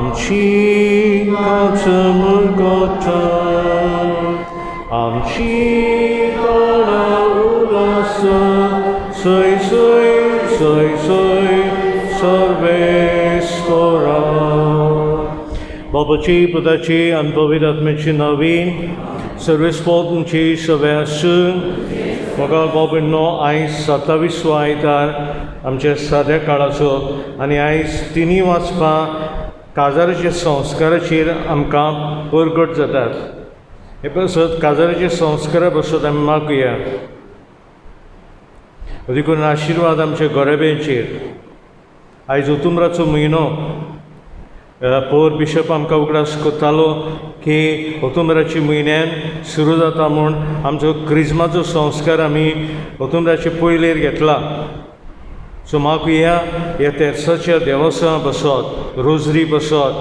आमची कांच मुरगोटा आमची तोंडां उदास सोय सोय सोय सोय सर्वेस्परा. बाबाची पुताची आनी पवित्र आत्म्याची नवीन सर्वेस्पोर तुमची सगळे आसून. म्हाका बाबा आयज 27वो आयतार आमच्या साद्या काळाचो आनी आयज तिनूय वाचपां काजाराच्या संस्काराचेर आमकां परगट जातात. हे पासत काजाराच्या संस्कारा पासत आमी मागुया देखून आशिर्वाद आमच्या गोरेब्यांचेर. आयज ओतुम्राचो म्हयनो, पोर बिशप आमकां उगडास करतालो की ओतुम्राच्या म्हयन्यान सुरू जाता म्हूण आमचो क्रिज्माचो संस्कार आमी ओतुम्राचे पयलेर घेतला. सो मागुया ह्या तेर्साच्या देवसां बसत रोजरी बसत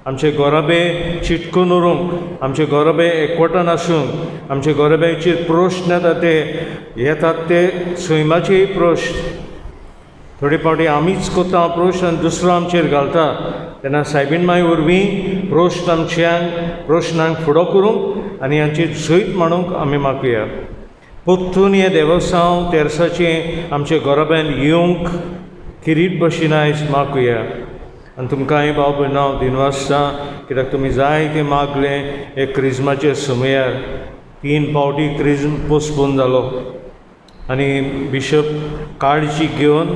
आमचे गोराबे चिटकून उरूंक, आमचे गोराबे एकवटान आसूंक, आमचे गोराब्याचेर प्रश्न येता ते येतात ते सैमाचेय प्रश्न थोडे फावटी आमीच करता प्रश्न आनी दुसरो आमचेर घालता. तेन्ना सायबीण माय वरवीं प्रश्न आमच्यान प्रश्नांक फुडो करूंक आनी हांचेर जैत मांडूंक आमी मागुया. परतून हें देवसांव तेर्साचें आमच्या गोराब्यान येवंक किरीट भशेन आयज मागुया. आनी तुमकांय भाव भयणां हांव दिनवासता कित्याक तुमी जायतें मागलें हे क्रिज्माच्या समयार. 3 फावटी क्रिज्म पोस्टपोन जालो आनी बिशप काळजी घेवन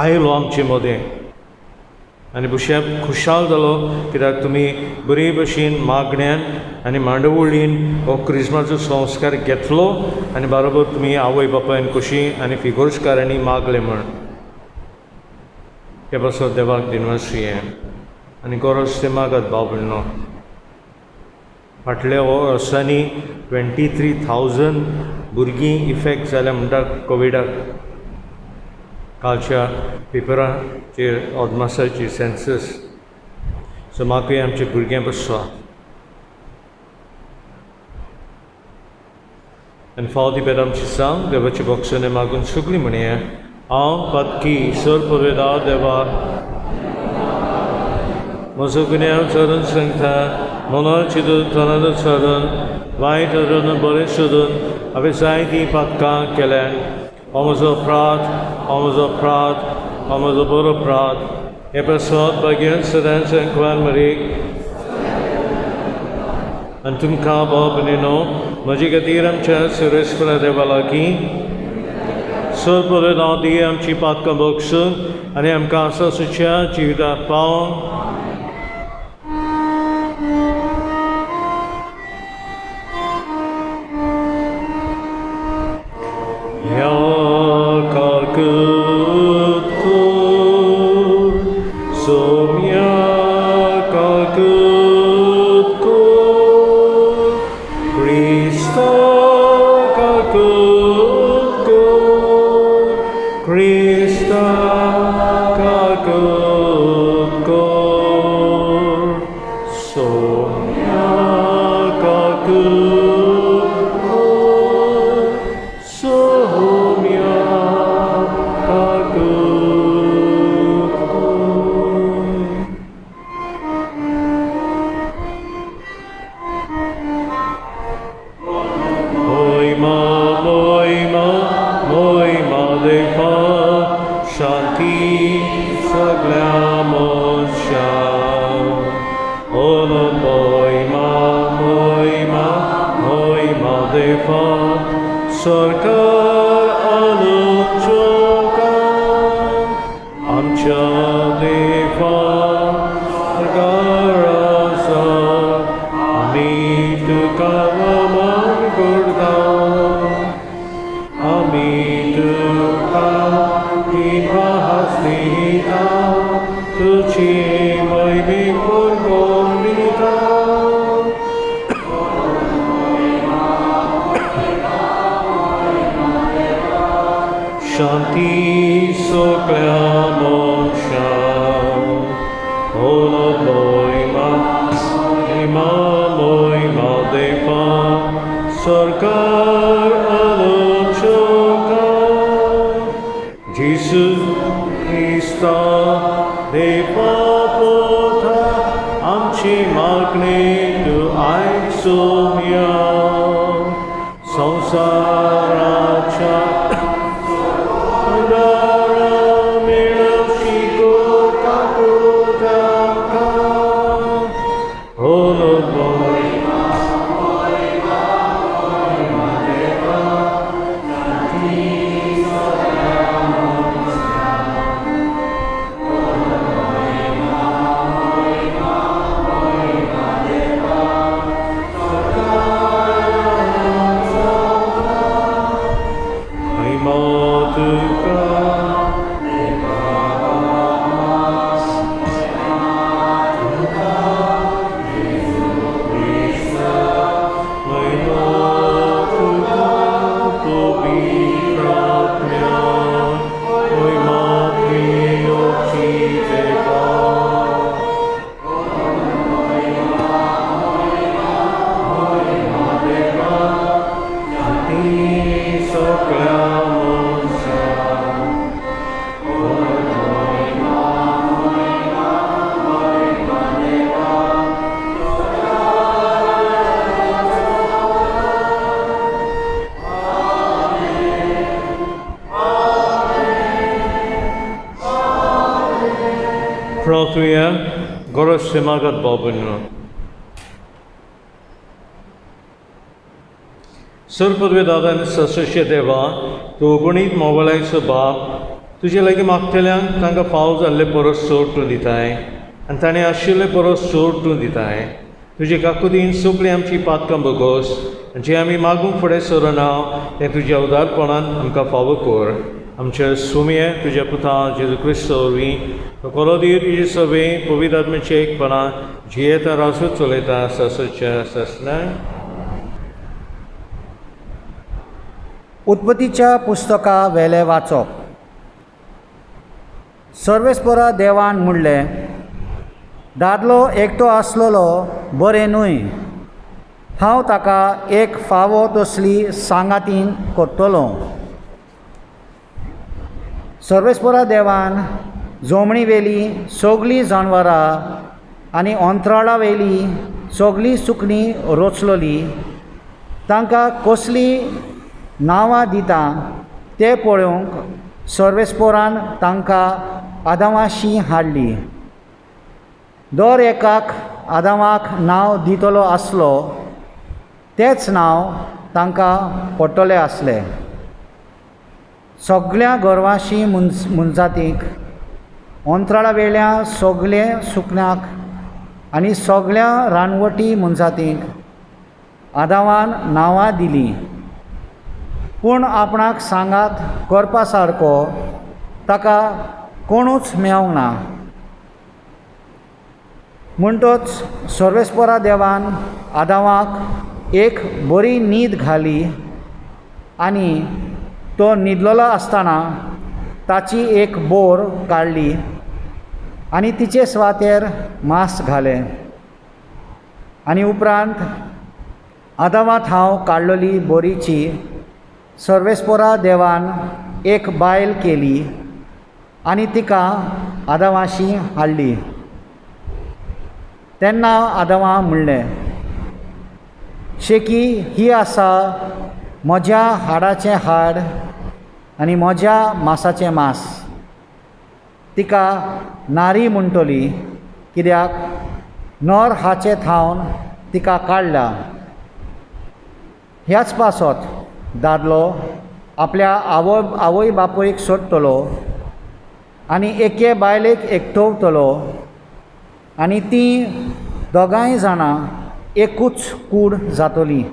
आयलो आमचे मदें आनी बिशप खुशाल जालो कित्याक तुमी बरे भशेन मागण्यान आनी मांडवळीन हो क्रिज्माचो संस्कार घेतलो आनी बरोबर तुमी आवय बापायन कशी आनी फिगोर्सकारांनी मागलें म्हण. हे पासत देवाक दिनवासुया आनी गरज तें मागात भाव भयणो. फाटल्या वर्सांनी 23,000 भुरगीं इफेक्ट जाल्या म्हणटा कोविडाक. कालच्या पेपराचेर अदमासाची सेन्सस. सो म्हाका आमच्या भुरग्यां बसवा आनी फावती बेर आमची सांग देवाची बक्षणे मागून सगळीं म्हणया. हांव पातकी सर पवेदा देवा म्हजो गुन्यांव चरून सांगता मनान चिंतून तनान चरून वायट धरून बरें सोदून हांवें जायतीं पातकां केल्यान. हो म्हजो अपराध, हो म्हजो अपराध, हो म्हजो बरो अपराध. हे पासत भाग्यान सदांच अंकवान मरीक आनी तुमकां भाव भयणीनो म्हजे खातीर आमच्या सर्वेस्परा देवा लागीं सर पळयत हांव दी आमची पातकां बक्षून आनी आमकां आसा सुच्या जिवितांत पावोवंक. सरकार आलोचका आमच्या देवा सरकाराचा आमी तुका मान करता, आमी तुका दिनवास दिता, तुजी महिमे परगणिता. शांती सगळ्या मनशांक, ओलो मोहिमा महिमा मोहिमा देवा सरकार आलोचका जेसू क्रिस्ता देवा. आमची मागणी तूं आयक सोम्या संवसाराच्या उदारा मेळशी काकूत आमकां. O Lord, महिमा तुका. महिमा तुका पवित्र आत्म्या महिमा त्रियोची देवा. शांती सगळ्या मनशाक. प्रार्थुया. गरज सेमागत बाबूंनो, सरपदवे दादा आनी ससशे देवा, तूं अगणीत मोबायलाचो बाप. तुजे लागीं मागतल्यांक तांकां फाव जाल्ले परस चड तूं दिताय आनी ताणें आशिल्ले परस चड तूं दिताय. तुजे काकुतीन सगळीं आमची पातकां भोगोस आनी जें आमी मागूंक फुडें सरना तें तुज्या उदारपणान आमकां फावो कर. आमच्या सुमये तुज्या पुता जेजू क्रिस्त वरवीं तो कोलोदीर तुजी सवे पवित्र आत्म्याचें एकपणा जियेता राजू चलयता सासच्या सासणां. उत्पत्तीच्या पुस्तका वेलें वाचप. सर्वेस्परा देवान म्हणलें, दादलो एकटो आसलेलो बरें न्हय, हांव ताका एक फावो तसली सांगातीन करतलो. सर्वेस्परा देवान जोमणी वेली सगळीं जानवरां आनी अंतराळा वेली सगळीं सुकणीं रचलोली. तांकां कसलीं नांवां दिता तें पळोवंक सर्वेस्पोरान तांकां आदावाशी हाडली. दर एकाक आदावाक नांव दितलो आसलो तेंच नांव तांकां पडटलें आसलें. सगळ्या गोरवांशी मनजातीक, अंतराळा वेल्या सगळे सुकण्याक आनी सगळ्या रानवटी मनजातीक आदावान नांवां दिलीं. पूण आपणाक सांगात करपा सारको ताका कोणूच मेळोंक ना. म्हणटच सर्वेस्परा देवान आदावाक एक बरी न्हीद घाली आनी तो न्हिदलेलो आसतना ताची एक बोर काडली आनी तिचे सुवातेर मांस घालें. आनी उपरांत आदावांत हांव काडलेली बोरीची सर्वेस्परा देवान एक बायल केली आनी तिका आदावाशी हाडली. तेन्ना आदावा म्हणलें, शेकी ही आसा म्हज्या हाडाचें हाड आनी म्हज्या मासाचें मांस. तिका नारी म्हणटली, कित्याक नर हाचे थावन तिका काडल्या. ह्याच पासत दादलो आपल्या आवय बापूयक सोडटलो आनी एके बायलेक एकटवतलो आनी तीं दोगांय जाणां एकूच कूड जातली.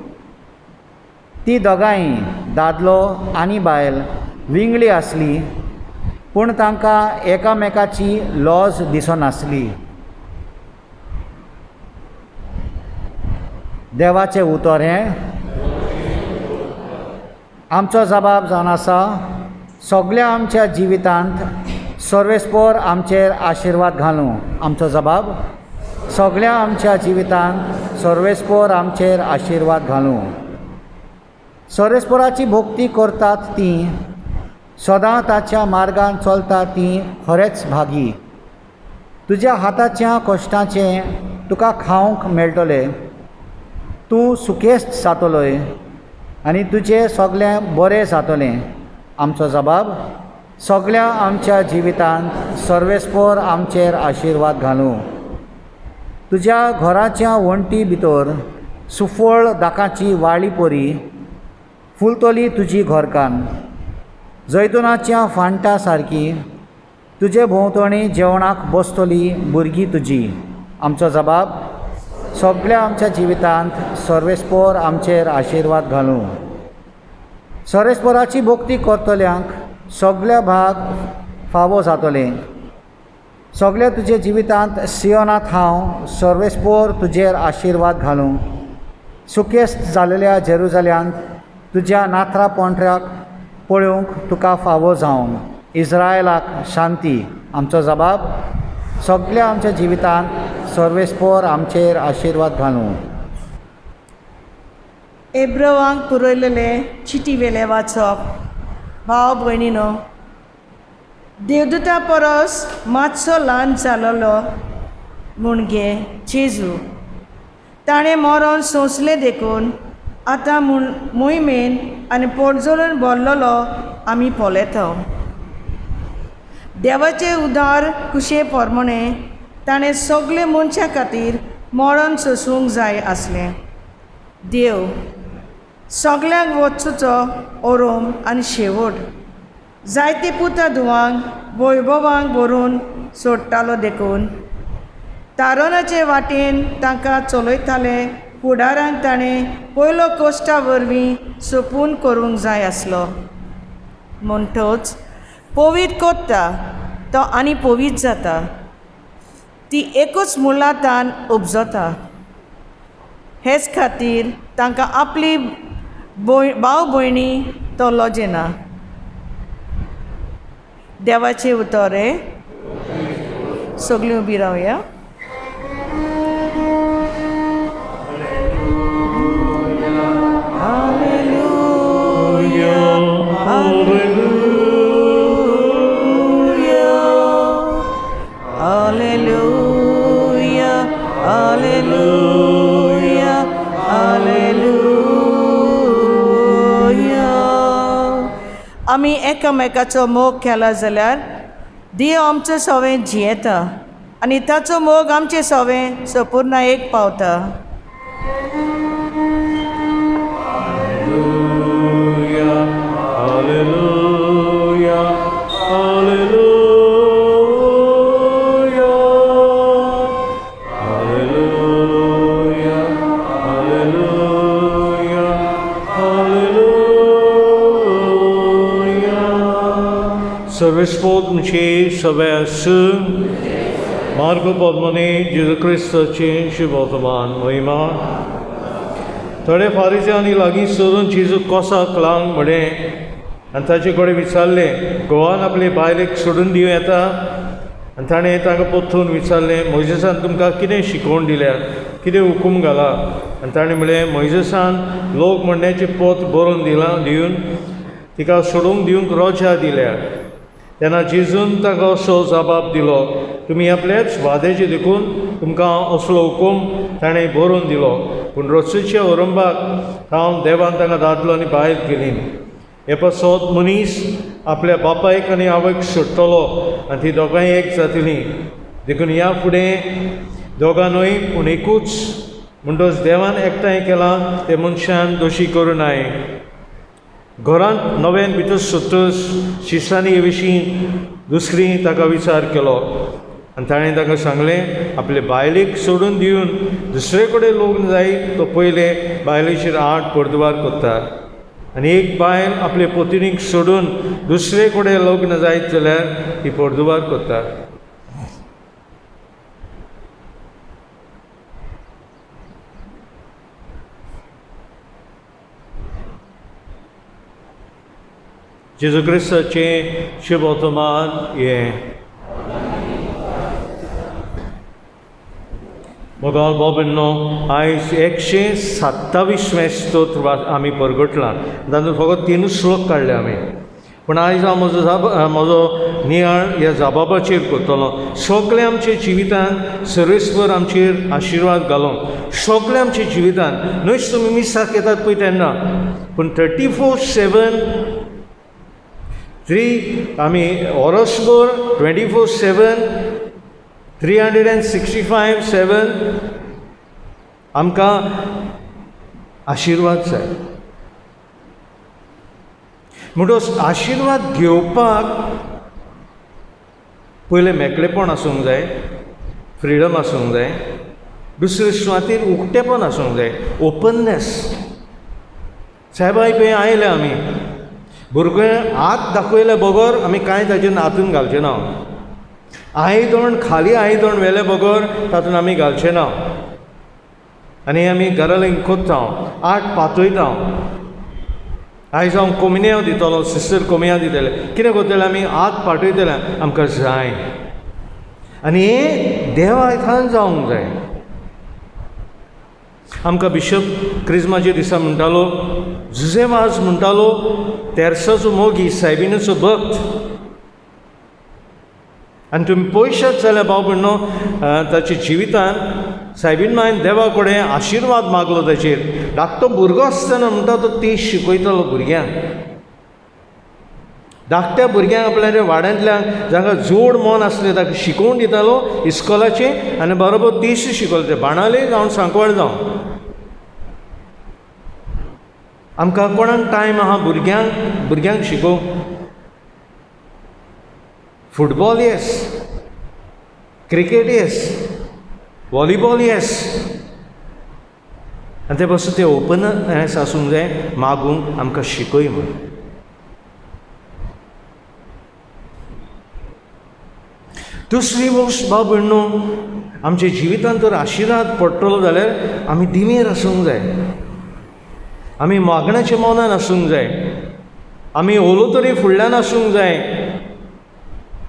ती दोगांय दादलो आनी बायल विंगळी आसली, पूण तांकां एकामेकाची लॉज दिसनासली. देवाचें उतर हें आमचो जबाब जावन आसा. सगळ्या आमच्या जिवितांत सर्वेस्पोर आमचेर आशिर्वाद घालूं. आमचो जबाब सगळ्या आमच्या जिवितांत सर्वेस्पोर आमचेर आशिर्वाद घालूं. सर्वेस्पोराची भक्ती करतात तीं, सदां ताच्या मार्गान चलतात तीं खरेंच भागी. तुज्या हाताच्या कश्टाचें तुका खावंक मेळटलें, तूं सुखेस्त जातलोय आनी तुजें सगळें बरें जातलें. आमचो जबाब सगळ्या आमच्या जिवितांत सर्वेस्पोर आमचेर आशिर्वाद घालूं. तुज्या घराच्या वण्टी भितर सुफळ दाकाची वाळी परी फुलतली तुजी घरकान्न, जैतुनाच्या फांटा सारकी तुजे भोंवतणी जेवणाक बसतली भुरगीं तुजी. आमचो जबाब सगळ्या आमच्या जिवितांत सर्वेस्पोर आमचेर आशिर्वाद घालूं. सर्वेस्पोराची भक्ती करतल्यांक सगळ्या भाग फावो जातले. सगळ्या तुज्या जिवितांत सियोनांत हांव सर्वेस्पोर तुजेर आशिर्वाद घालूं. सुखेस्त जालेल्या जेरुजाल्यांत तुज्या नाथरा पोंट्राक पळोवंक तुका फावो जावन. इस्रायलाक शांती. आमचो जबाब सगळ्या आमच्या जिवितांत सर्वेस्पोर आमचेर आशिर्वाद घालूं. एब्रवांक पुरयलेले चिटी वेले वाचप. भाव भयणीनो, देवदूता परस मातसो ल्हान जालोलो मुणगे जेजू ताणें मरोन सोंसलें देखून आतां म्हूण मोहिमेन आनी पोटजोरून भरलेलो आमी पळयता. देवाचे उदार कुशे प्रमाणे ताणें सगळे मनशां खातीर मरण सोंसूंक जाय आसलें. देव सगल्यांक वचचो ओरोम आनी शेवट जायते पुता धुवांक वैभवांक भरून सोडटालो देखून तारोनाचे वाटेन तांकां चलयताले. फुडारांक ताणें पयलो कोश्टा वरवीं सोपून करूंक जाय आसलो. म्हणटच पवीत कोत्ता तो आनी पवीत जाता, ती एकूच मुळांतान उपजता. हेच खातीर तांकां आपली भाव भयणी तो लजेना. देवाचें उतर हें. सगळीं उबी रावया. Hallelujah, hallelujah, hallelujah. आमी एकामेकाचो मोग केला जाल्यार देव आमचो सवें जियेता आनी ताचो मोग आमचे सवें सपूर्णायेक पावता. Hallelujah, hallelujah, hallelujah, hallelujah, hallelujah, hallelujah. सर्वेस्पोर तुमची सगळे आसूं. मार्ग पद्मनी जेजू क्रिस्ताची शुभवर्तमान महिमा. थोडे फारीसी आनी लागीं सरून जेजू कोसाक लावन म्हणें आनी ताचे कडेन विचारलें, घोवान आपले बायलेक सोडून दिवं येता? आनी ताणें तांकां परतून विचारलें, मोयजेसान तुमकां कितें शिकोवण दिल्या, कितें हुकूम घाला? आनी ताणें म्हणलें, मोयजेसान लोक म्हणण्याचें पत्र बरोवन दिलां दिवन तिका सोडून दिवंक रोजा दिल्या. तेन्ना जेजून ताका असो जबाब दिलो, तुमी आपल्याच वाद्याचे देखून तुमकां असलो हुकूम ताणें बरोवन दिलो, पूण रचूच्या ओरंबाक हांव देवान तांकां दादलो आनी बायल केली. हे पासत मनीस आपल्या बापायक आनी आवयक सोडटलो आनी ती दोगांय एक जातलीं. देखून ह्या फुडें दोगां न्हय पूण एकूच. म्हणटच देवान एकठांय केलां तें मनशान दोशी करूं नाय. घरांत नव्यान भितर सोदतच शिसांनी हे विशीं दुसरी ताका विचार केलो आनी ताणें ताका सांगलें, आपले बायलेक सोडून दिवन दुसरे कडेन लग्न जायत तो पयले बायलेचेर आठ पडदुवार करता आनी एक बायल आपले पतिणीक सोडून दुसरे कडेन लग्न जायत जाल्यार ती पडदुवार करता. जेजू क्रिस्ताचें शुभवर्तमान हें. मोगाळ बाबांनो, आयज 127वें स्तोत्र आमी परगटलां. तातूंत फकत 3 श्लोक काडले आमी. पूण आयज हांव म्हजो जाब म्हजो नियाळ ह्या जबाबाचेर करतलो. सगळें आमच्या जिवितान सर्वेस्पर आमचेर आशिर्वाद घालूं, सगळें आमच्या जिवितान. न्हयच तुमी मिसाक येतात पळय तेन्ना, पूण 34/7 3 आमी वरसभर 24/7 365/7 आमकां आशिर्वाद जाय. म्हणटकच आशिर्वाद घेवपाक पयलें मेकळेपण आसूंक जाय, फ्रिडम आसूंक जाय, दुसरे सुवातेर उक्तेपण आसूंक जाय, ओपननेस. सायबा पळय आयले आमी, भुरगें हात दाखयले बगर आमी कांय ताजेर हातून घालचे ना, आयदण खाली आयदण व्हेले बगर तातूंत आमी घालचे ना. आनी आमी घरा लागीं कोत्ता, आट पातयता. आयज हांव कोमिन्यांव दितलो, सिस्टर कोमियांव दितले, कितें करतले आमी हात पाठयतले, आमकां जाय. आनी हें देवा थावन जावंक जाय. आमकां बिशप क्रिजमाच्या दिसा म्हणटालो, जुजे वाज म्हणटालो, तेरसाचो मोगी, सायबिनाचो भक्त. आनी तुमी पयशात जाल्यार भाव भयणो, ताच्या जिवितान सायबीन मायन देवा कडेन आशिर्वाद मागलो ताचेर. धाकटो भुरगो आसतना म्हणटा तो ती शिकयतालो भुरग्यांक, धाकट्या भुरग्यांक आपल्या वाड्यांतल्यान जांकां जोड मन आसलें ताका शिकोवन दितालो इस्कोलाचें, आनी बरोबर तीस शिकयलो, ते बाणावले जावन सांकवाळ जावन. आमकां कोणाक टायम आहा भुरग्यांक भुरग्यांक शिकोवंक? Football yes, cricket yes, volleyball yes. आनी ते पासून ते ओपननेस आसूंक जाय मागूंक आमकां शिकय म्हूण. दुसरी गोश्ट भाव भयणो, आमच्या जिवितांत तर आशिर्वाद पडटलो जाल्यार आमी दिमेर आसूंक जाय, आमी मागण्याच्या मनान आसूंक जाय, आमी ओलो तरी फुडल्यान आसूंक जाय.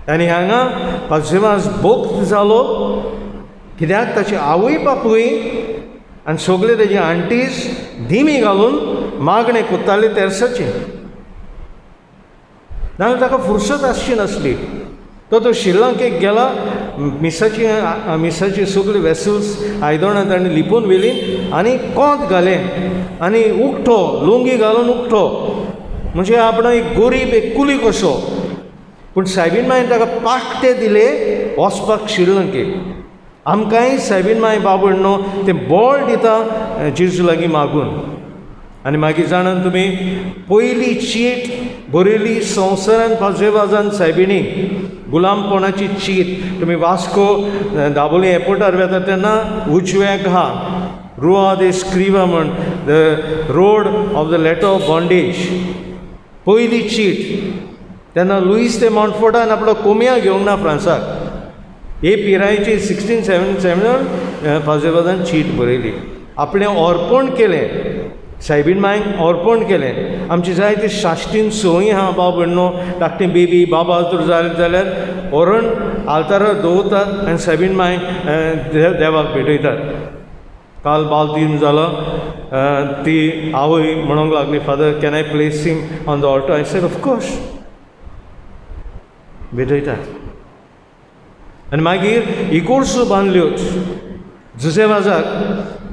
आनी हांगा पाझेवाज भक्त जालो कित्याक ताचे आवय बापूय आनी सगळे तेजे आंटीज दिमी घालून मागणें कोत्ताले तेरसाचें. नाजाल्यार ताका फुरसत आसची नासली. तो तो श्रीलंकेक गेला, मिसाची मिसाची सगळी वेसल्स आयदनां ताणें लिपोवन व्हेलीं आनी कोंत घालें आनी उकठो लुंगी घालून उकठो, म्हणजे आपणा एक गोरीब एक कुली कसो. पूण सायबीन मायन ताका पाकटे दिले वचपाक श्रीलंकेक. आमकांय सायबीन माय बाबड न्हू तें बळ दिता जेजू लागीं मागून. आनी मागीर जाणान तुमी, पयली चीट बरयली संवसारान पाजेवाजान सायबिणी, गुलामपणाची चीट. तुमी वास्को दाबोली एअरपोर्टार वेता तेन्ना उजव्याक आहा रुआ दे स्क्रिवा म्हण, the road of the letter of bondage, पयली चीट. तेन्ना लुईस दे मॉन्टफोर्टान आपलो कोमिया घेवंक ना फ्रांसाक. हे पिरायेची 1677 पाजेवाजान चीट बरयली. आपणें अर्पण केलें, सायबीन मायक अर्पण केलें. आमची जायती साश्टीन संवय आहा बाब भयणो, धाकटी बेबी बाबा तर जालें जाल्यार व्हरून आल्तारार दवरतात आनी सायबीन मायक देवाक भेटयतात. काल बालदीन जालो, ती आवय म्हणूंक लागली, father can I place him on the altar? I said of course. भेटयतात. आनी मागीर इगोर्सो बांदल्योच जुजे वाजाक,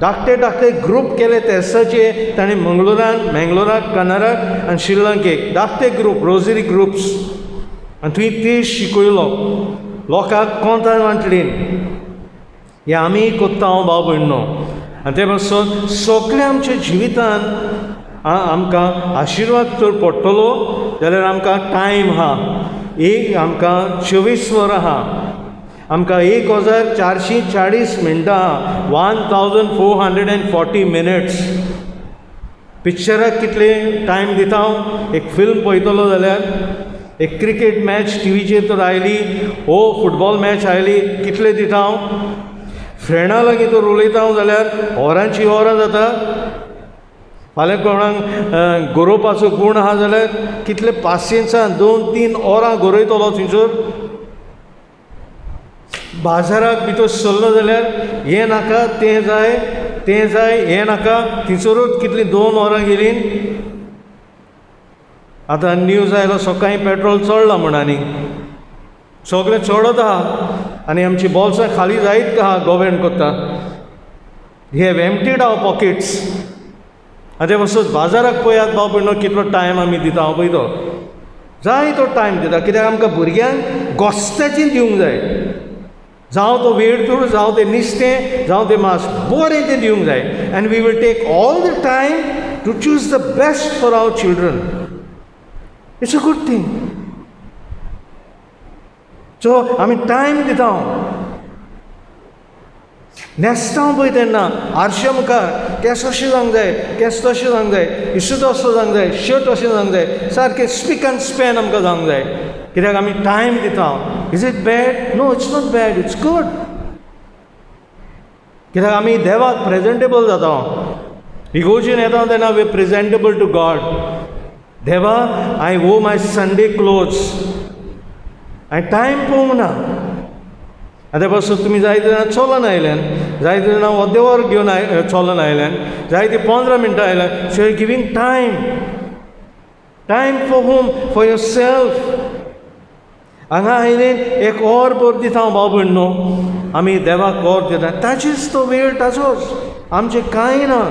धाकटे धाकटे ग्रूप केले तेरसाचे ताणें मंगळुरान, मेंगलोराक, कनाराक आनी श्रीलंकेक धाकटे ग्रूप, रोजरी ग्रुप्स. आनी थंय ते शिकयलो लोकांक कोंतान वांटलीन. हें आमी कोत्ता हांव भाव भयणो. आनी ते पासून सगळें आमच्या जिवितान आमकां आशिर्वाद तर पडटलो जाल्यार आमकां टायम आहा, एक आमकां 24 वरां आहा, आमकां 1440 मिनटां आहा, 1440 मिनट्स. पिक्चराक कितले टायम दिता हांव? एक फिल्म पळयतलो जाल्यार, एक क्रिकेट मॅच टिवीचेर तर आयली, वो फुटबॉल मॅच आयली, कितले दिता हांव? फ्रेंडा लागीं तर उलयता हांव जाल्यार वरांची वरां जाता. फाल्यां कोणाक गरोवपाचो गूण आहा जाल्यार कितले पासियेंसान 2-3 वरां गरयतलो थंयसर. बाजाराक भितर सरलो जाल्यार हें नाका तें जाय, तें जाय हें नाका, थंयसरूच कितलीं 2 वरां गेलीं. आतां न्यूज आयलो सकाळीं पेट्रोल चडलां म्हूण आनी सगळें चडत आहा आनी आमची बोल्सां खाली जायत आहा. गोवेंट कोत्ता, he have emptied our pockets. आनी ते पासून बाजाराक पळयात भाव भयणो, कितलो टायम आमी दिता. हांव पळय तो जाय तो टायम दिता, कित्याक आमकां भुरग्यांक गोस्ताचें दिवंक जाय. जावं तो वेडतूर, जावं तें नुस्तें, जावं तें मांस, बरें तें दिवंक जाय. And we will take all the time to choose the best for our children. It's a good thing. So आमी टायम दिता. न्हेसता पळय तेन्ना आरश्या मुखार केंस अशें जावंक जाय, केंस तशें जावंक जाय, इशूत असो जावंक जाय, शर्ट अशें जावंक जाय, सारकें स्पीक आनी स्पॅन आमकां जावंक जाय, कित्याक आमी टायम दिता. Is it bad? No, it's not bad, it's good. कित्याक आमी देवाक प्रेजेंटेबल जाता. इगोर्जीन येता तेन्ना we presentable to God. देवा, I wore my Sunday clothes. हांवें टायम पळोवंक ना. आतां पासून तुमी जायते जाणां चलोन आयल्यान, जायते जाणां अर्दें वर घेवन चलोन आयल्यान, जायते 15 मिनटां आयल्यान. So you giving time. Time for whom? For yourself. हांगा आयले एक वर भर दिता हांव. भाव भयण न्हू, आमी देवाक वर दिता, ताचीच तो वेळ ताचोच, आमचें कांय ना.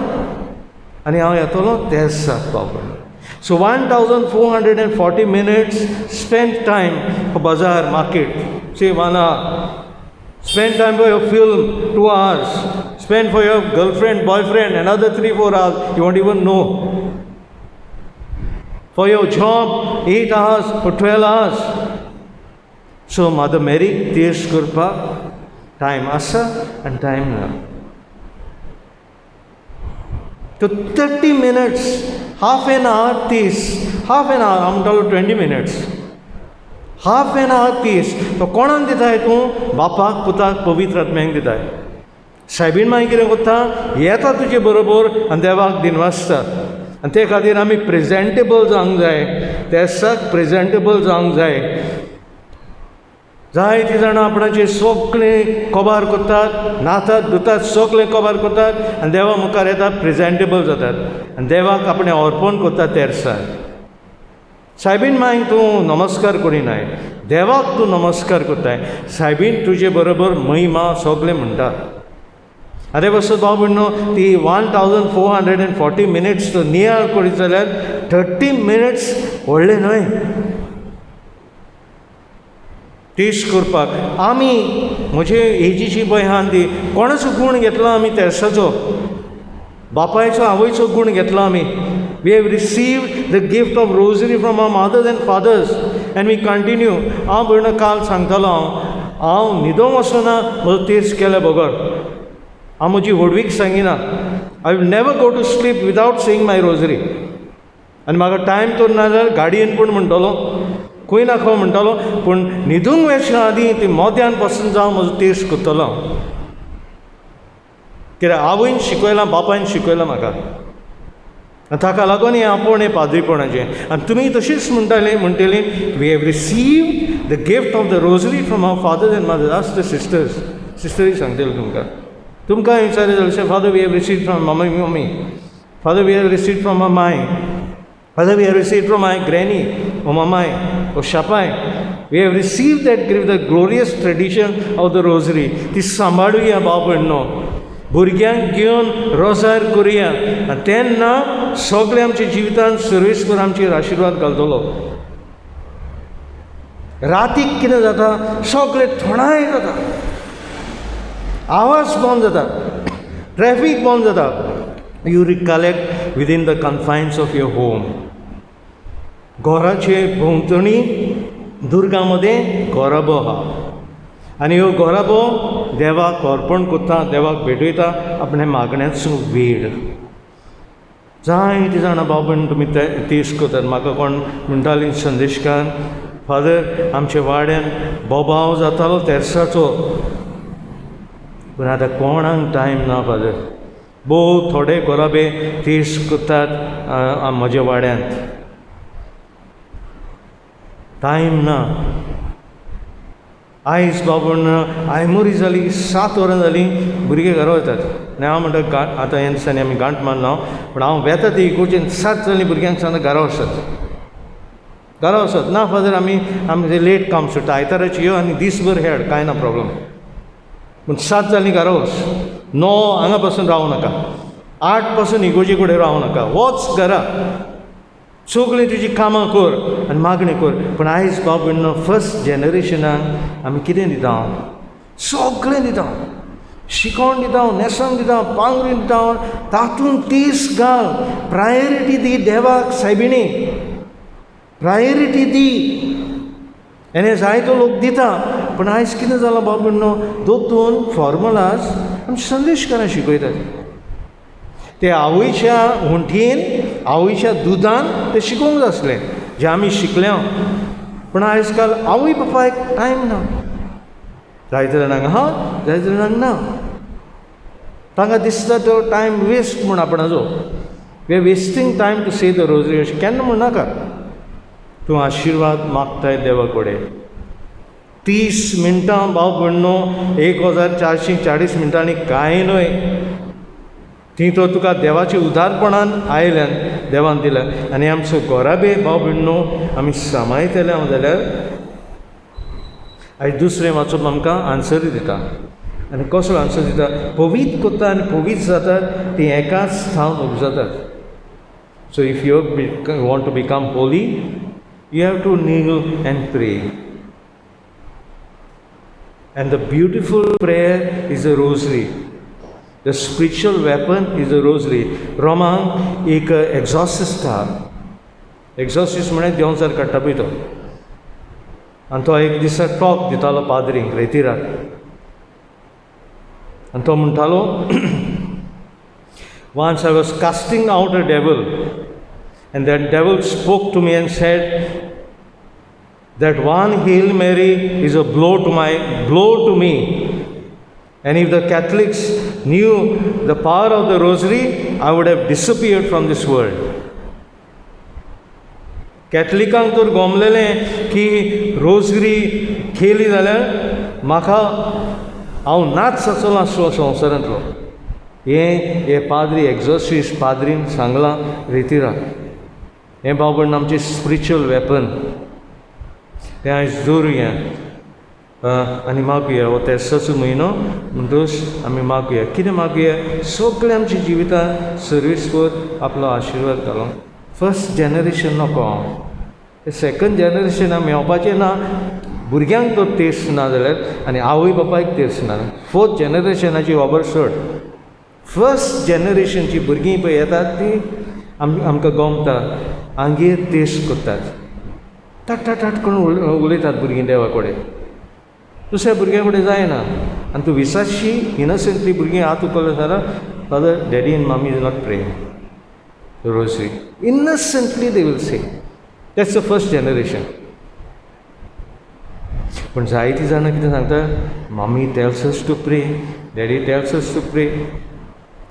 आनी हांव येतलो तेर्साक भाव भयण. So 1440 minutes spend time for bazaar, market, say one hour. Spend time for your film, 2 hours. Spend for your girlfriend, boyfriend, another 3, 4 hours, you won't even know. For your job, 8 hours or 12 hours. So Mother Mary तेर्स करपाक time आसा आनी time ना. तो 30 minutes, half an hour तीस, half an our, हांव म्हणटालो 20 minutes, half an hour तीस. तो कोणाक दिताय तूं? बापाक, पुताक, पवित्र आत्म्याक दिताय. सायबीण मागीर कितें करता? येता तुजे बरोबर आनी देवाक दिनवासता. आनी ते खातीर आमी प्रेजेंटेबल जावंक जाय, तेर्साक प्रेजेंटेबल जावंक जाय. जायतीं जाणां आपणाचें सगळें कबार करतात, न्हातात, धुतात, सगळें कबार करतात आनी देवा मुखार येतात, प्रेजेंटेबल जातात आनी देवाक आपणें अर्पण करतात तेर्साक. सायबीण मायक तूं नमस्कार करिनाय, देवाक तूं नमस्कार करताय. सायबीण तुजे बरोबर महिमा सगळें म्हणटा. आतां पासून भाव भयणो, ती 1440 minutes तूं नियाळ करीत जाल्यार 30 मिनट्स व्हडलें न्हय तेर्स करपाक. आमी म्हजे एजीची पळय आहा ती कोणाचो गूण घेतला आमी? तेर्साचो, बापायचो आवयचो गूण घेतला आमी. We have received the gift of rosary from our mothers and fathers and we continue. हांव भयण काल सांगतालो, हांव हांव न्हिदोंक वचना म्हजो तेर्स केल्या बगर. हांव म्हजी व्हडवीक सांगिना. I will never go to sleep without saying my rosary. आनी म्हाका टायम तर ना जाल्यार गाडयेन पूण म्हणटलो, खंय ना खंय म्हणटलो, पूण न्हिदूंक वचच्या आदीं ती मोद्यान पसून जावं म्हजो तेर्स करतलो हांव. कित्याक आवयन शिकयलां, बापायन शिकयलां म्हाका आनी ताका लागून हें आपोवणें हें पाद्रीपणाचें. आनी तुमी तशीच म्हणटाली म्हणटली, we have received the gift of the rosary from our fathers and mothers. Ask the sisters. सिस्टरूय सांगतले तुमकां. तुमकां विचारलें जाल्यार, "Father, we have received from mummy mummy. Father, we have received from my father, we have received from my granny ओ मामाय ओ शापाय. We have received that gift, the glorious tradition of the rosary." ती सांबाळुया भाव भयणो, भुरग्यांक घेवन रोजार करुया आनी तेन्ना सगळें आमच्या जिवितांत सर्वेस्पर आमचेर आशिर्वाद घालतलो. रातीक कितें जाता? सगळें थोंडाय जाता, आवाज बंद जाता, ट्रॅफीक बंद जाता. You recollect within the confines of your home. घराचे भोंवतणी दुर्गा मदें घराबो आहा आनी ह्यो घराबो देवाक अर्पण करता, देवाक भेटयता आपणे मागण्याचो वेळ. जायतीं जाणां भाव भयण तुमी ते तेर्स करतात. म्हाका कोण म्हणटाली संदेशकार, "फादर, आमच्या वाड्यान बोबाव जातालो तेर्साचो, पूण आतां कोणाक टायम ना फादर. भोव थोडे घराबे तेर्स करतात म्हज्या वाड्यांत. टायम ना." आयज बाबून आयमुरी जाली, 7 वरां जालीं, भुरगे घरा वतात आनी हांव म्हणटा आतां ह्या दिसांनी आमी गांठ मारना, पूण हांव वेता ती इगोर्जेन. 7 जालीं, भुरग्यांक सांगता, घरा वचात. घरा वचत ना फादर, आमी आमचें लेट काम सुट्टा, आयताराची यो आनी दीसभर हेड, कांय ना प्रॉब्लम. पूण 7 जालीं घरा वच, 9 हांगा पासून रावूं नाका, 8 पासून इगोर्जे कडेन रावूं नाका, वच घरा, सगळीं तुजी कामां कर आनी मागणी कर. पूण आयज बाब भयणो फर्स्ट जनरेशनाक आमी कितें दिता? सगळें दिता, शिकोवन दिता, न्हेसण दिता, पांगरून दिता, तातूंत 30 घाल, प्रायोरिटी दी देवाक सायबिणी, प्रायोरिटी दी. आनी जायतो लोक दिता. पूण आयज कितें जालां बाब भयणो, दोतून फॉर्मुलास आमचे संदेशकारां शिकयतात. ते आवयच्या हुंठीन, आवयच्या दुदान ते शिकोवंक जाय आसलें, जें आमी शिकल्या. पूण आयज काल आवय बापायक टायम ना. जायते जाणांक आहा, जायते जाणांक ना. तांकां दिसता तो टायम वेस्ट म्हूण आपणाचो. We are wasting time to say the rosary अशें केन्ना म्हणनाका. तूं आशिर्वाद मागताय देवा कडेन. 30 मिनटां भाव भयणो 1440 मिनटांनी कांय न्हय, ती तो तुका देवाच्या उदारपणान आयल्यान देवान दिल्या. आनी आमचो गोराबे भाव भयणो आमी सांबाळटले हांव जाल्यार आयज दुसरें वाचप आमकां आन्सरूय दिता. आनी कसलो आन्सर दिता? पवीत करता आनी पवीत जातात ती एकाच थावन उपजातात. So if you want to become holy you have to kneel and pray. And the beautiful prayer is a rosary. The spiritual weapon is a rosary. रोमांक एक एक्झॉर्सिस्ट आहा. एक्झॉर्सिस्ट म्हळ्यार देंवचार काडटा पळय तो. आनी तो एक दिसा टॉक दितालो पाद्रींक रेतिराक. आनी तो म्हणटालो, Once I was casting out a devil, and that devil spoke to me and said that one Hail Mary is a blow to me. And if the Catholics knew the power of the rosary, I would have disappeared from this world. कॅथलिकांक तर गोमलेलें की rosary केली जाल्यार म्हाका हांव नाच आसलो आसलो संवसारांतलो. हें हे पाद्री एक्झॉर्सिस्ट पाद्रीन सांगलां रेतिराक. हें भाव भयण आमचें स्पिरिच्युअल वेपन. तें आयज दवरुया आनी मागुया. हो तेर्साचो म्हयनो म्हणटकच आमी मागुया. कितें मागुया? सगळें आमच्या जिवितांत सर्वेस्पर आपलो आशिर्वाद घालूंक. फर्स्ट जनरेशन नको हांव, सेकंड जनरेशनाक मेवपाचें ना. भुरग्यांक तो टेस्ट ना जाल्यार आनी आवय बापायक टेस्ट ना. फोर्थ जनरेशनाची खबर सोड. फर्स्ट जनरेशनची भुरगीं पळय येतात ती आमकां गमता, आमगेर टेस्ट करतात, टाट टाट टाट करून उलयतात भुरगीं देवा कडेन. दुसऱ्या भुरग्यां कडेन जायना. आनी तूं विसाशी इनोसंटली भुरगीं हात उखल्ले जाल्यार father daddy and mummy is not praying rosary. Innocently they will say. That's the first generation. पूण जायतीं जाणां कितें सांगता, mummy tells us to pray, daddy tells us to pray.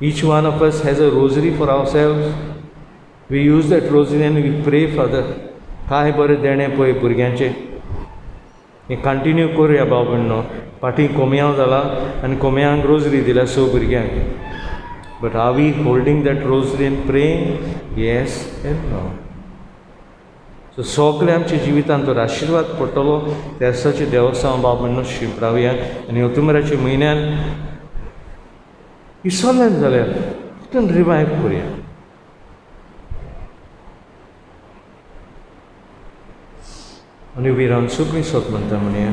Each one of us has a rosary for ourselves. We use that rosary and we pray, Father. काय बरें देणें पळय भुरग्यांचें. हें कंटिन्यू करुया भाव भयणो. फाटीं कोमयांव जाला आनी कोमयांक रोजरी दिल्या 6 भुरग्यांक. But are we holding that rosary and praying? Yes and no. So सगळें आमच्या जिवितांत तर आशिर्वाद पडटलो. तेर्साचें देवस्थान भाव भयणो शिंपडावया. आनी ऑक्टोबराच्या म्हयन्यान विसरलें जाल्यार तितून रिवायव करुया. आनी विरान सगळीं सत म्हणटा म्हणया.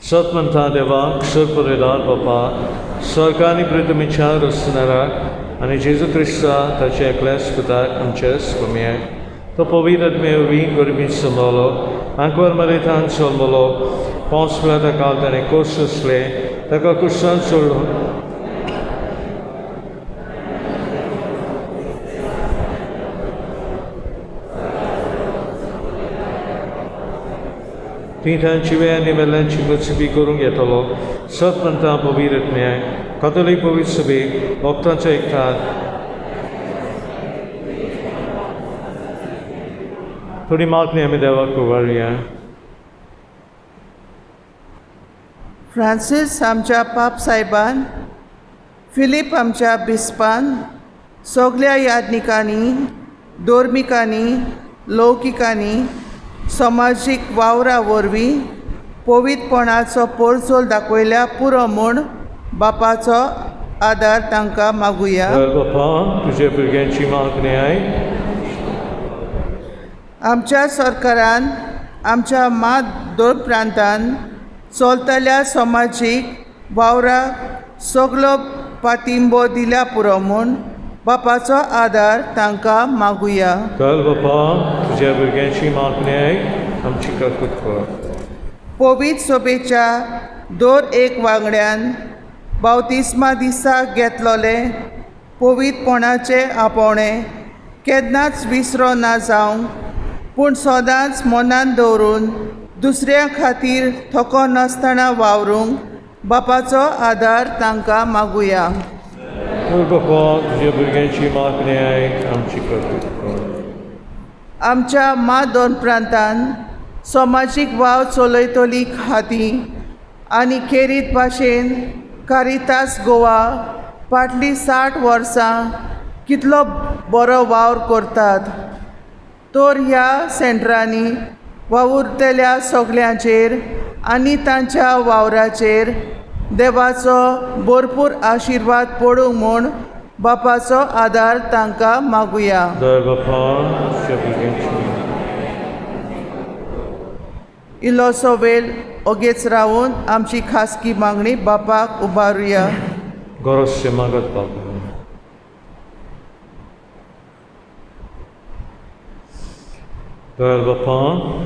सत म्हणटा देवाक सरपरेदार बापा सरकारनी प्रितमीच्या रचणाराक आनी जेजू क्रिस्ता ताच्या एकल्याच पुताक आमच्या स्वाम्याक तो पवित्र आत्मे वरवीं गरिबी समजलो आंकवार मरेतान जल्मलो पावस पळय ताका ताणें कोस सोंसले ताका कुर्सान सोडलो ती तांची वेळ आनी मेल्ल्यांची मजबी करूंक येतलो. सत म्हणटा पवित्र आत्म्याक कथोलीक पवित्र सभेक भक्तांचो एकठार थोडी मागणी आमी देवाक उबारुया. फ्रांसीस आमच्या पाप सायबान, फिलीप आमच्या बिस्पान, सगल्या यादनिकांनी, दोर्मिकांनी लौकिकांनी समाजीक वावरा वरवीं पवित्रपणाचो पोरचोल दाखयल्या पुरो म्हूण बापाचो आदार तांकां मागुया. दयाळ बापा, तुज्या भुरग्यांची मागणी आयक. आमच्या सरकारान आमच्या मात प्रांतान चलतल्या समाजीक वावराक सगलो पातिंबो दिल्या पुरो म्हूण बापाचो आदार तांकां मागुया. दयाळ बापा, तुज्या भुरग्यांची मागणी आयक, आमची काकूत कर. पवित्र सभेच्या दर एक वांगड्यान बावतिस्मा दिसा घेतलोले पवित्रपणाचे आपोवणें केन्नाच विसरो ना जावंक, पूण सदांच मनांत दवरून दुसऱ्यां खातीर थको नासतना वावरूंक बापाचो आदार तांकां मागुया. दयाळ बापा, तुज्या भुरग्यांची मागणी आयक, आमची काकूत कर. आमच्या मात प्रांतान समाजीक वावर चलयतली खातीं आनी खेरीत भाशेन कारितास गोवा फाटलीं 60 वर्सां कितलो बरो वावर करतात, तर ह्या सेंटरांनी वावुरतल्या सगल्यांचेर आनी तांच्या वावराचेर देवाचो भरपूर आशिर्वाद पडूं म्हूण बापाचो आदार तांकां मागुया. दयाळ बापा, तुज्या भुरग्यांची इल्लोसो वेळ ओगेच रावून आमची खासगी मागणी बापाक उबारुया. गरज मागत बाबा. दयाळ बापा,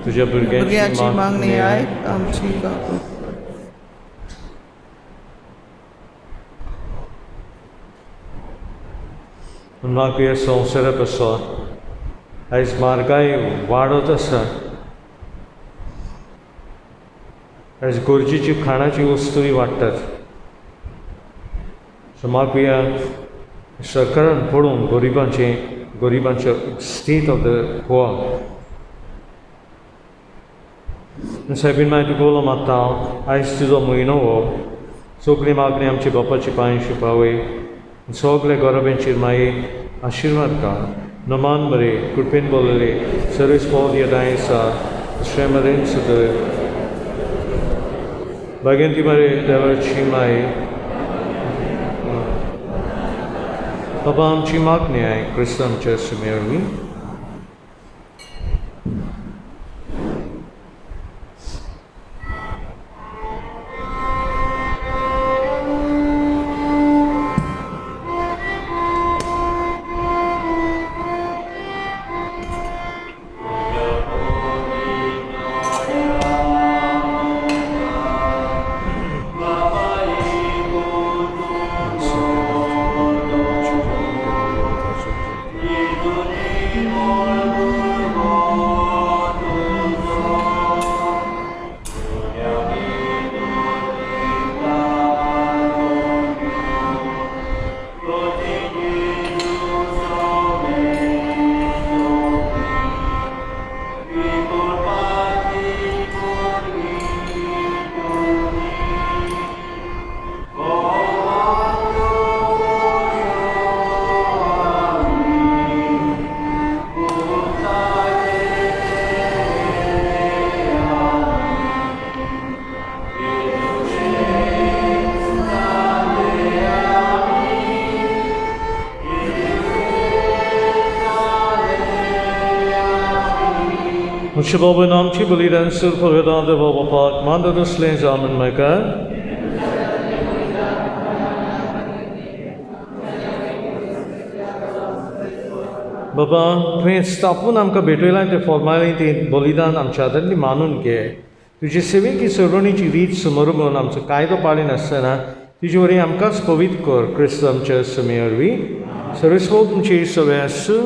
तुज्या भुरग्यांची मागणी आयक, आमची काकूत. मागया संवसारा आसा, आयज म्हारगाय वाडत आसा, आयज गरजेची खाणाची वस्तूय वाडटात. सो मागया सरकारान पळोवन गरिबांचे state of the Goa. Soybean मागीर तुका उलो मारता हांव, आयज तुजो म्हयनो हो, सगळी मागणी आमची बापाची पांयशी पावय, सगळे गोरब्यांचेर मागीर आशिर्वाद घाल. नमान मरे कृपेन बोलले सर्वीस पोव येता श्रेमरेन सुदय भाग्यंती मरे देवाची माय. बाबा आमची मागणी आहे क्रिस्त आमच्या सुमेरवी. Muşibabın amçı biliren sırf vedandı baba pak mandadı slen zaman mekar. बाबा तुवें स्थापून आमकां भेटयलां तें फॉर्माली तें बलिदान आमच्या हातांतली मानून घे. तुजे सेवेकी सरवणीची रीत समोर म्हणून आमचो कायदो पाळिनासतना तुजे वरवीं आमकांच पवित्र कर क्रिस्त आमच्या समे वरवीं. सर्वेस्वर तुमची सगळें आसूं.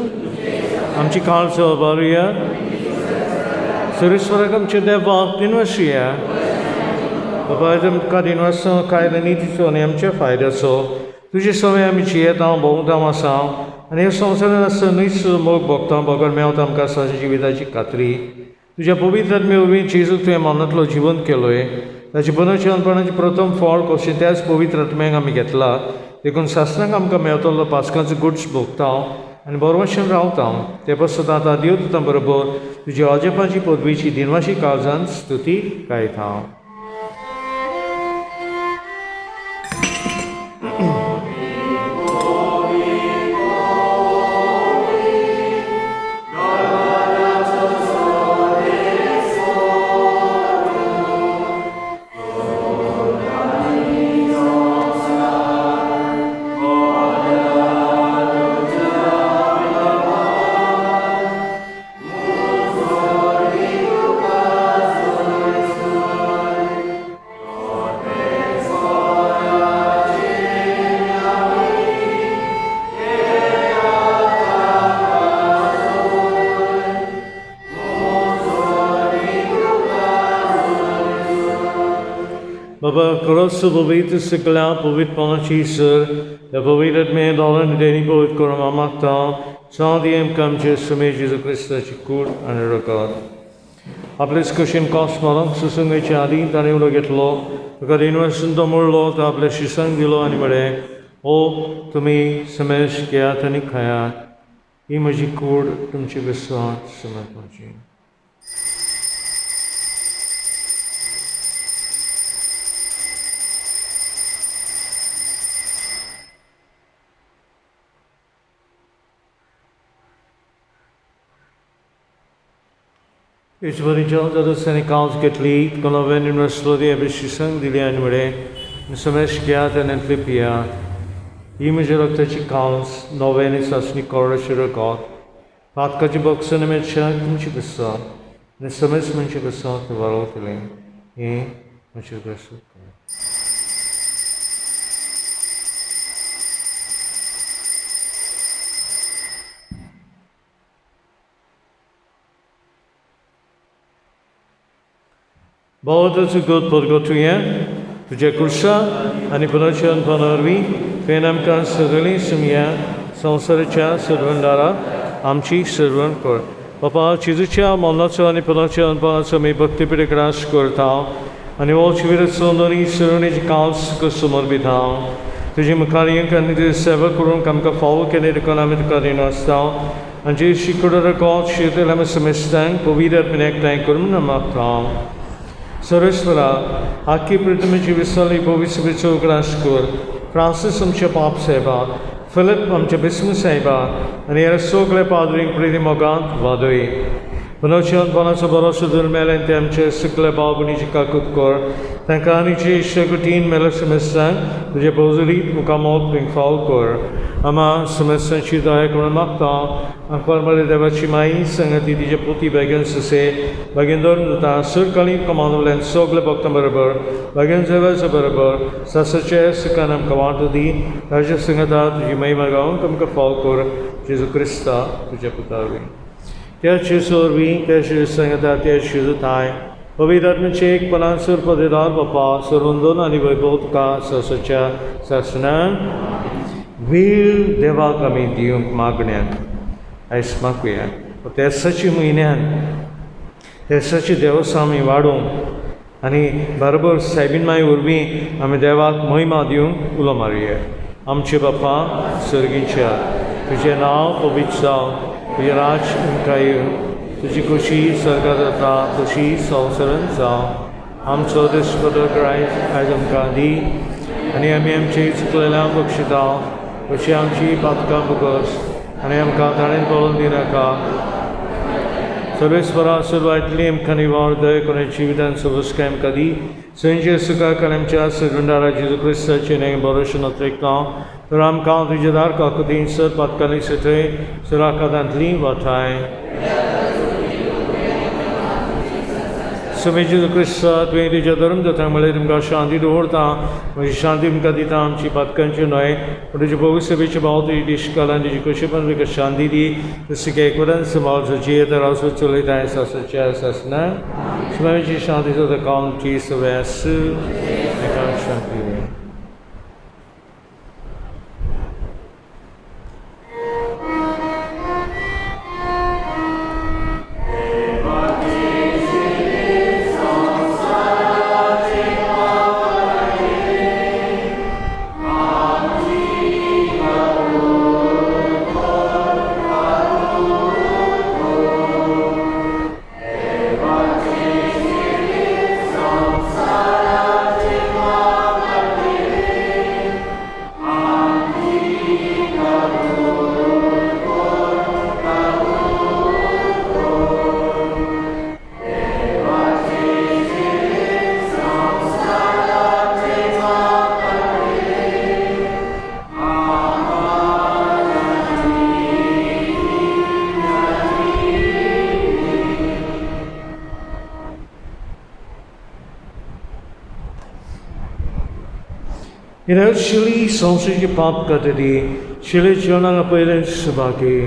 आमची काळजो उबारुया. सर्वेस्वराक आमच्या देवाक दिनवासुया. बाबा आमकां दिनवास कायदो नितीचो आनी आमच्या फायद्याचो. तुजे सवय आमी जियेता भोंवता आसा आनी ह्या संवसारांत आसतना न्हयच मोग भोगता बगर मेवता आमकां सदांच्या जिविताची खात्री. तुज्या पवित्र आत्मे वरवीं जेजू तुवें मनांतलो जिवंत केलोय. ताचे बनवचे अनपणाचें प्रथम फळ कशें त्याच पवित्र आत्म्याक आमी घेतला. देखून सासणाक आमकां मेवतलो पास्कांचो गुड्स भोगता. आनी बरोवशन रावता. ते पासत आतां देवदूतां बरोबर तुज्या अजपाची पदवीची दिनवाशी काळजान स्तुती गायता. बाबा खरोच पवित्र सगळ्या पवित्रपणाची सर ह्या पवित्र आत्मे दोलन देणी पवित्र करून हांव मागता सादी आमकां आमचे सुमे जेजू क्रिस्ताची कूड आनी रगत. आपलेच कशेन कोस मरप सुसंगाच्या आदीं ताणें उलो घेतलो, ताका देनवासून तो मोडलो, तो आपल्या शिसांक दिलो आनी म्हळें, ओ तुमी समेश घेयात आनी खायात, ही म्हजी कूड तुमची विस्वास समर्पाची. ईश्वरीच्या जादूसांनी कावच घेतली, कोलोवेन युनिवर्सलो आपल्या शिसांक दिली आनी म्हळें, समेश घेयात आनी इतली पियात, ही म्हज्या रक्ताची कावच नवें आनी सासणी कोरडाची रगत, पातकाची बक्षण मेळच्या तुमची पसात आनी समेस मनशे पसात वाळवतलें, हें म्हजें प्रस्न. भावाचो गोत परगटुया तुज्या कुर्सा आनी पुनर्चन वरवीं तुवें आमकां सगळीं सुमया संवसाराच्या सर्वंदारा आमची सर्वण कर. बापा जेजूच्या मरणाचो आनी पुनर्चन अणभवाचो आमी भक्तीपिठे ग्रास करता आनी हो शिविराचो दोनी सर्वणेची कावस समर्पिता. तुजी मुखार येवंक आनी तुजी सेवा करूंक आमकां फावो केलें देखून आमी तुका रीण आसता आनी जे शिकड रगत शिरतले आमी समेस्तांक पवित्र आत्म्यान एकठांय करून मागता. सर्वेस्परा आखी पृथ्वीची विसरली पवित्र उगडास कर. फ्रांसीस आमच्या पाप साहेबा, फिलीप आमच्या बिस्म साहेबा आनी ह्या सगल्या पाद्रींक प्रिती मोगांत वादय. पुनर्चन कोणाचो बरो सुदूर मेल्यान ते आमचे सगल्या भाव भयणीची काकूत कर. तांकां आनी जे इश्टगुटीन मेल्या समेस्तांक तुजे पवजुरीत मुखामोत फाव कर. आमा समेस्तांची दया करून मागता. आंकवार मरे देवाची माई संगती तिजे पोती बेगीन ससे बेगीन धरून दिता सरकाली कमानवल्यान सगल्या भक्तां बरोबर बेगीन देवाच्या बरोबर सासाचे सुखान आमकां वांटो दी. ताज्या संगता तुजी महिमा गावंक आमकां फाव कर. जेजू क्रिस्ता तुज्या पुता वरवीं, त्या जेजू वरवीं, त्या जेजू संगता, त्या जेजू थाय पवित्र आत्म्याचे एक पनासर पदेदार बापा सर्वंदन आनी वैभव तुका सासाच्या सासणान वेळ देवाक आमी दिवंक मागण्यान आयज मागुया. तेसाची म्हयन्यान तेसाची देवसां आमी वाडोवंक आनी बरोबर सायबीन माय वरवीं आमी देवाक महिमा दिवंक उलो मारुया. आमचे बापा सर्गीच्या, तुजें नांव पवित्र जावं, तुजें राज आमकां येवं, तुजी खोशी स्वर्गांत जाता तशी संवसारांत जावं. आमचो दिसपटो आयज आयज आमकां दी आनी आमी आमची चुकलेल्यांक बक्षिता तशी आमची पातकां भोगस आनी आमकां ताणें पळोवन दिनाका. सर्वेस्परा सर्वांतली आमकां निवार दय करून जिवितान सबस्काय आमकां दी. संजय सुखाक आनी आमच्या सर्वंडारा जेजू क्रिस्ताचें न्हय बरोशें नत्रेकता तर आमकां तुज्या दार काकुतीन सर पातकांनी सथय सराकादांतली वाठाय. सुमे जेजू क्रिस्ता तुवें तुज्या धर्म जाता म्हळ्यार तुमकां शांती दवरता, म्हजी शांती तुमकां दिता, आमची पातकांची न्हय पूण तुजे भोवसभेचे भाव तुजी दिश्काल आनी तुजी कशेपण तुका शांती दी. तशी एकवरान सांबाळ जियेता रावसो चलयता सासच्या सासना सुम्याची शांती जाता कामची सगळें आसूं शांती. हिरे शिली संवसाराची पाप काडटली शिले जेवणाक पयलें सुभागी.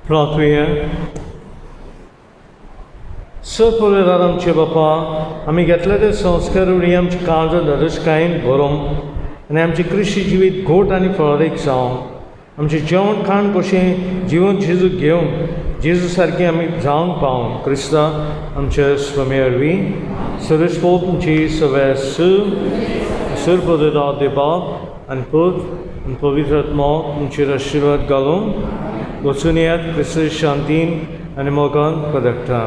प्रार्थुया. सपरिवार आमचे बापा, आमी घेतले ते संस्कार उणी आमचे काळजां धादोसकायेन भरोवन आनी आमचें क्रिस्ती जिवीत घोट आनी फळादीक जावं. आमचें जेवण खाण कशें जिवन जेजूक घेवन जेजू सारकें आमी जावंक पावूं. क्रिस्ता आमच्या स्वामी वरवीं. सरस्वत तुमची सगळ्या सर पदरा देबाप आनी पूत आनी पवित्र आत्मो तुमचेर आशिर्वाद घालून वचून येयात. क्रिस्त शांतीन आनी मोगान पदकता.